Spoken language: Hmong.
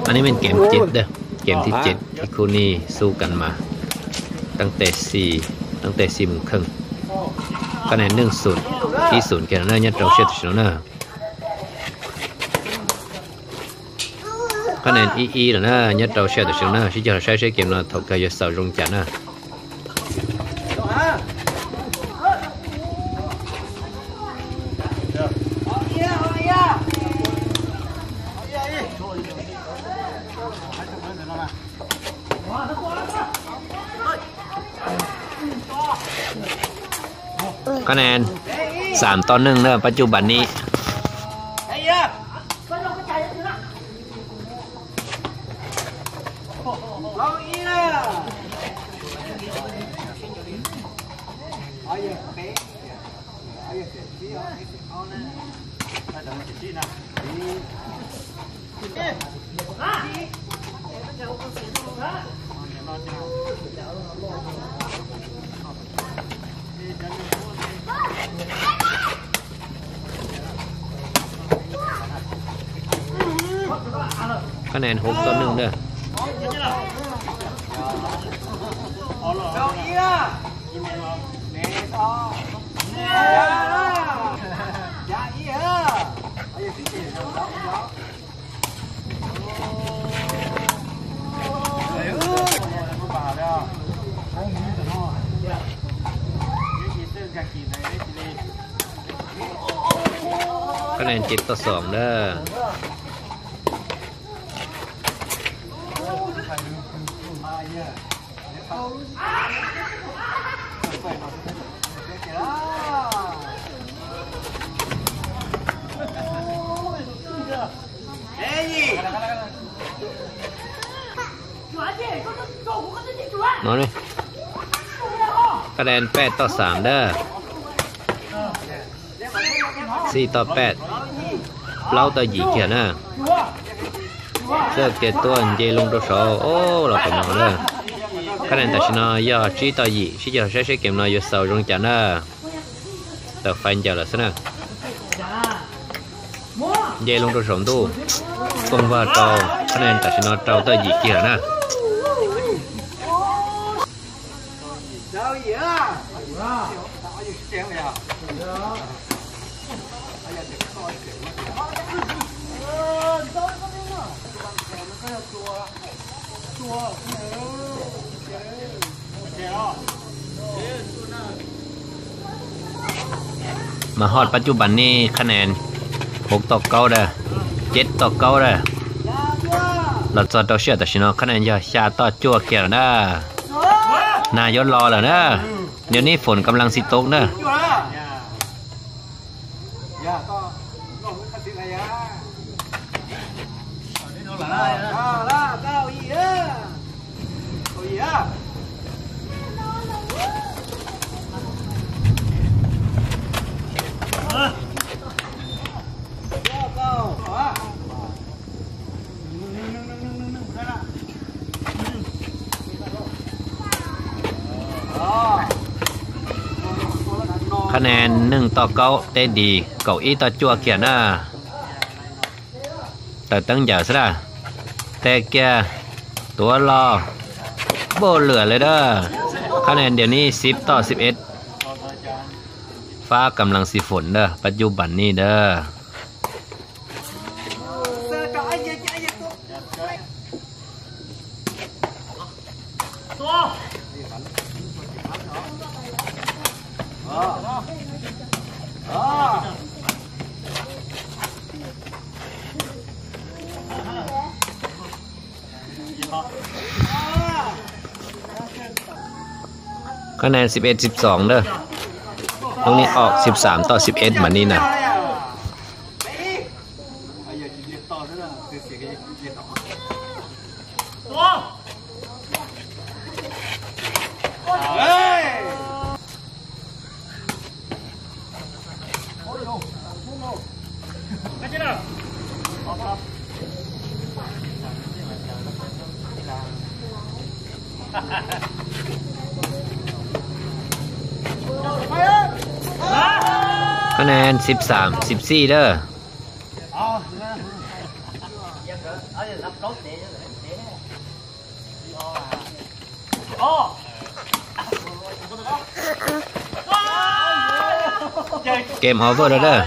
Anv nej mej kem cem, kem thib cem ib khub nej xub kam mas, taab teg xi, taab teg xi mus kheej. Koj ne neej xum, ib xum kiag no na, nyob rau sij hawm tam sim no na. Koj ne ib ib lawm na, nyob rau sij hawm tam sim no na, sib cog saib seb kem no thaum kawg yuav xaus zoo cas na. Koj ne xam toj neej na, pab cub npas nim. Koj ne hub toj neej na. Koj ne ces toj xoom na. Koj ne peb toj xaam na. Xij toj peb, plaub toj yim kiag na. Txoj kev tuaj nce loo rau saud, o, los pem no na. Koj ne tam sim no yog tsib toj yim, sib cog saib seb kem no yuav xaus zoo cas na. Tawm fais ncaws lawm xwb na. Nce loo rau saum ntuj, koog vag rau, koj ne tam sim no rau toj yim kiag lawm na. Mas hoj pab cub npas nim คะแนน hauv toj kaub dawb, ceb toj kaub dawb, los txog rau sij hawm tam sim no คะแนน yog xya toj cuaj kiag lawm na. Nag yuav los lawm na. Ntiav nib foom kam laj xis tau na. Qhab ne neej toj kaub teb dis kaum ib toj cuaj kiag na. Tawm teeb ncaws xwb na. Teg kiag, tuav los, npuaj lwam lawm dab. Qhab ne ntiav nib xib toj xib eb. Fab kam laj xis foom dab, pab cub npas nim dab. Qhab ne xib eb xib xoom dab. Lub nib ob xib xaam toj xib eb mas nim na. Qhab ne xib xaam xib xij dab. Kem hov vuag rau dawb.